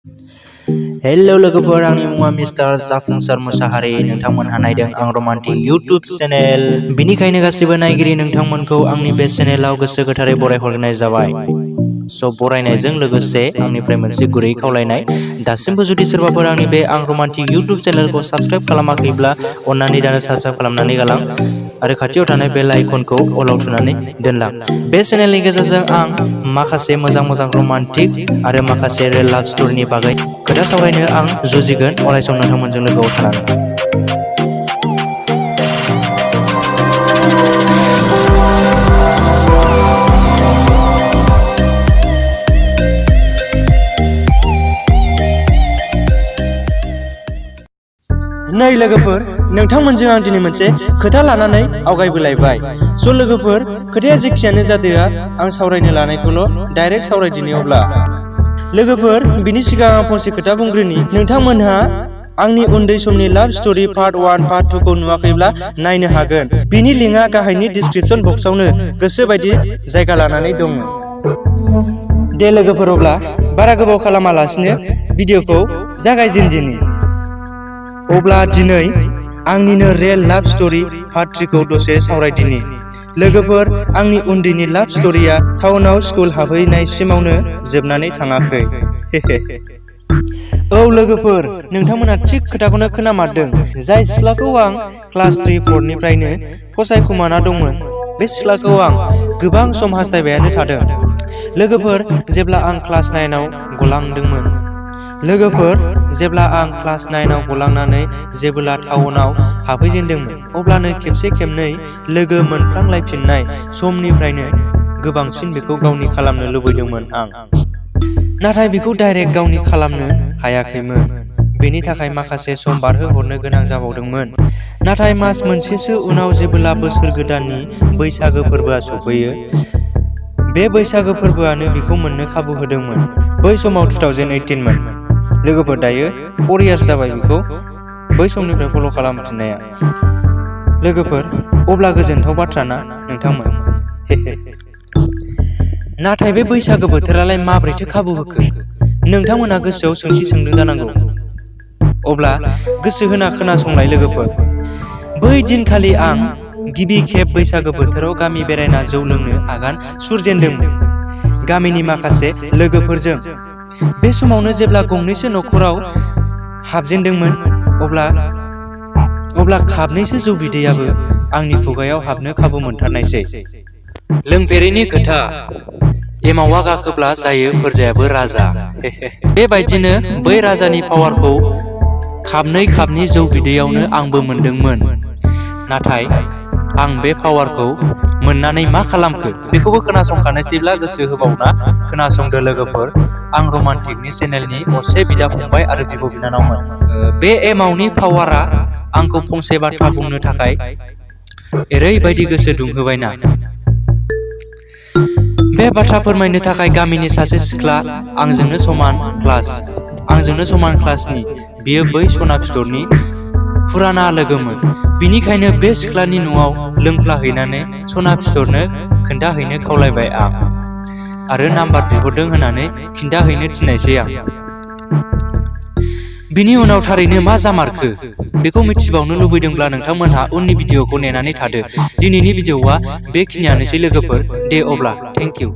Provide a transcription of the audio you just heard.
Hello लोगोफोर, आंनि मुङा मिस्टार जाफुंसार मोसाहारि। नोंथांमोनहा नायदों आं रमान्टिक इउट्युब चेनेल। बिनिखायनो गासिबो नायगिरि नोंथांमोनखौ आंनि बे चेनेलाव गोसो गोथारै बरायहरनाय जाबाय। बरायनायजों लोगोसे आंनिफ्राय मोनसे गुरै खावलायनाय, दासिमबो जुदि सोरबाफोर आंनि बे आं रमान्टिक इउट्युब चेनेलखौ साबस्क्राइब खालामाखैब्ला अन्नानै दानो साबस्क्राइब खालामनानै गालां आरो खाथियाव थानाय बेल आइकनखौ अलाव थुनानै दोनलां। बे चेनेलनि गेजेरजों आं माखासे मोजां रमान्टिक आरो माखासे रियेल लाभ स्ट'रिनि बागै खोथा सावरायनो आं जुजिगोन अरायसम नोंथांमोनजों लोगोआव थानानै। नै लोगोफोर, नोंथांमोनजों आं दिनै मोनसे खोथा लानानै आवगायबोलायबाय। लोगोफोर, खोथाया जेखियानो जादोआ, आं सावरायनो लानायखौल' डाइरेक्ट सावरायदिनि। अब्ला लोगोफोर, बिनि सिगां आं फंसे खोथा बुंग्रोनि। नोंथांमोनहा आंनि उन्दै समनि लाभ स्ट'रि पार्ट 1 पार्ट 2 खौ नुवाखैब्ला नायनो हागोन। बिनि लिंकआ गाहायनि डिसक्रिपशन बक्सआवनो गोसो बायदि जायगा लानानै दङ। दे लोगोफोर, अब्ला बारा गोबाव खालामालासिनो भिडिअखौ जागायजेनदिनि। अब्ला दिनै आंनिनो रियेल लाभ स्ट'रि पार्ट 3 खौ दसे सावरायदिनि। लोगोफोर, आंनि उन्दैनि लाभ स्ट'रिया टाउनाव स्कुल हाबहैनायसिमावनो जोबनानै थाङाखै। औ लोगोफोर, नोंथांमोना थिग खोथाखौनो खोनामारदों। जाय सिख्लाखौ आं क्लास 3-4 निफ्रायनो फसायखुमाना दंमोन, बे सिख्लाखौ आं गोबां सम हास्थायबायानो थादों। लोगोफोर, जेब्ला आं क्लास 9 आव गलांदोंमोन, गलांनानै जेब्ला टाउनाव हाबहैजेनदोंमोन, अब्लानो खेबसे खेबनै लोगो मोनफ्लांलायफिननाय समनिफ्रायनो गोबांसिन बेखौ गावनि खालामनो लुबैदोंमोन आं। नाथाय बेखौ डाइरेक्ट गावनि खालामनो हायाखैमोन। बेनि थाखाय माखासे सम बारहोहरनो गोनां जाबावदोंमोन। नाथाय मास मोनसेसो उनाव जेब्ला बोसोर गोदाननि बैसागो फोरबोआ सफैयो, बे बैसागो फोरबोआनो बिखौ मोननो खाबु होदोंमोन। बै समाव 2018 मोन। लोगोफोर, दायो 4 इयार्स जाबाय बिखौ बै समनिफ्राय फल' खालामफिननाया। लोगोफोर, अब्ला गोजोनथाव बाथ्रा ना नोंथांमोन? नाथाय बे बैसागो बोथोरालाय माब्रैथो खाबु होखो? नोंथांमोना गोसोआव सोंथि सोंदों जानांगौ। अब्ला गोसो होना खोनासंलाय लोगोफोर। बै दिनखालि आं गिबि खेब बैसागो बोथोराव गामि बेरायना जौ लोंनो आगान सुरजेनदोंमोन गामिनि माखासे लोगोफोरजों। बे समावनो जेब्ला गंनैसो न'खराव हाबजेनदोंमोन, अब्ला खाबनैसो जौ बिदैयाबो आंनि खुगायाव हाबनो खाबु मोनथारनायसै। लोंफेरैनि खोथा, एमावा गाखोब्ला जायो फोरजायाबो राजा। बेबायदिनो बै राजानि पावारखौ खाबनै जौ बिदैयावनो आंबो मोनदोंमोन। नाथाय आं बे पावारखौ मोननानै मा खालामखो, बेखौबो खोनासंखानोसैब्ला गोसो होबावना खोनासंदो लोगोफोर। आं रमान्टिकनि चेनेलनि असे बिदा फंबाय आरो बिब' बिनानावमोन। बे एमावनि पावारा आंखौ फंसे बाथ्रा बुंनो थाखाय ओरैबायदि गोसो दुंहोबायना, बे बाथ्रा फोरमायनो थाखाय गामिनि सासे सिख्ला, आंजोंनो समान क्लासनि, बियो बै सना फिथरनि फुराना लोगोमोन। बिनिखायनो बे सिख्लानि न'आव लोंफ्लाहैनानै सना फिथरनो खोन्थाहैनो खावलायबाय आं, आरो नाम्बार बिहरदों होननानै खिन्थाहैनो थिननायसै आं। बिनि उनाव थारैनो मा जामारखो, बेखौ मिथिबावनो लुबैदोंब्ला नोंथांमोनहा उननि भिडिअखौ नेनानै थादो। दिनैनि भिडिअआ बेखिनियानोसै लोगोफोर। दे अब्ला, थेंक इउ।